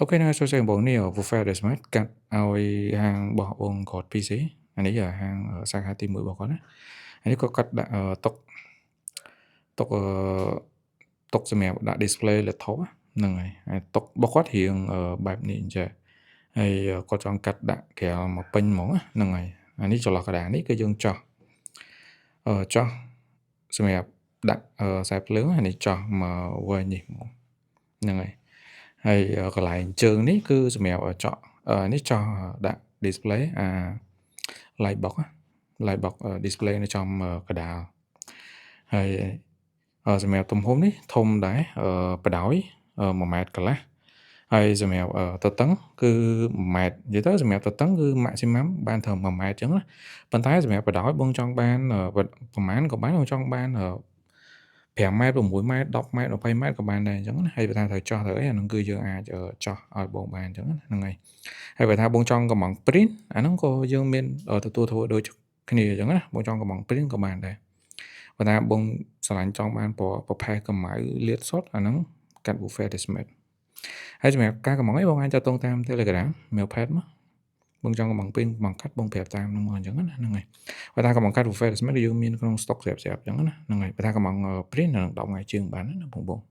OK ហ្នឹងហើយសួស្តីបងនេះ Buffet Desmet កាត់ឲ្យហាងរបស់បងគាត់ PC អានេះហាងសាខាទី1របស់គាត់ណាអានេះក៏កាត់ដាក់តុកតុកអឺតុកសម្រាប់ដាក់ display laptop ហ្នឹងហើយហើយតុករបស់គាត់រៀងបែបនេះអញ្ចឹងហើយគាត់ចង់កាត់ដាក់ក្រាលមកពេញហ្មងហ្នឹងហើយអានេះចន្លោះកណ្ដាលនេះគឺយើងចោះអឺចោះសម្រាប់ដាក់ខ្សែភ្លើងអានេះចោះមកវែងនេះហ្មងហ្នឹងហើយហើយកន្លែងជើងនេះគឺសម្រាប់ចក់នេះចោះដាក់ display អា light box light box display នៅចំកណ្ដាលហើយសម្រាប់ទំហំនេះធំដែរបដោយ1ម៉ែត្រកន្លះហើយសម្រាប់ទទឹងគឺ1ម៉ែត្រនិយាយទៅសម្រាប់ទទឹងគឺ maximum បានត្រឹម1ម៉ែត្រអញ្ចឹងណាប៉ុន្តែសម្រាប់បដោយបងចង់បានប្រហែលក៏បានបងចង់បាន5ម៉ែត្រ6ម៉ែត្រ10ម៉ែត្រ20ម៉ែត្រក៏បានដែរអញ្ចឹងណាហើយបើថាត្រូវចោះត្រូវអីអាហ្នឹងគឺយើងអាចចោះឲ្យបងបានអញ្ចឹងណាហ្នឹងហើយហើយបើថាបងចង់កំង print អាហ្នឹងក៏យើងមានទទួលធ្វើដូចគ្នាអញ្ចឹងណាបងចង់កំង print ក៏បានដែរបើថាបងស្រឡាញ់ចង់បានពណ៌ប្រផេះកម្ៅលាតសុទ្ធអាហ្នឹងកាត់ buffet Desmet ហើយសម្រាប់ការកំងអីបងអាចតាក់ទងតាម Telegram mail pad មកបងចង់កំង print កំងកាត់បងប្រាប់តាមហ្នឹងមកអញ្ចឹងណាហ្នឹងហើយបើថាកំងកាត់ buffet Desmet យើងមានក្នុង stock ស្រាប់ៗអញ្ចឹងណាហ្នឹងហើយបើថាកំង print នឹង10ថ្ងៃជាងបានណាបងបង។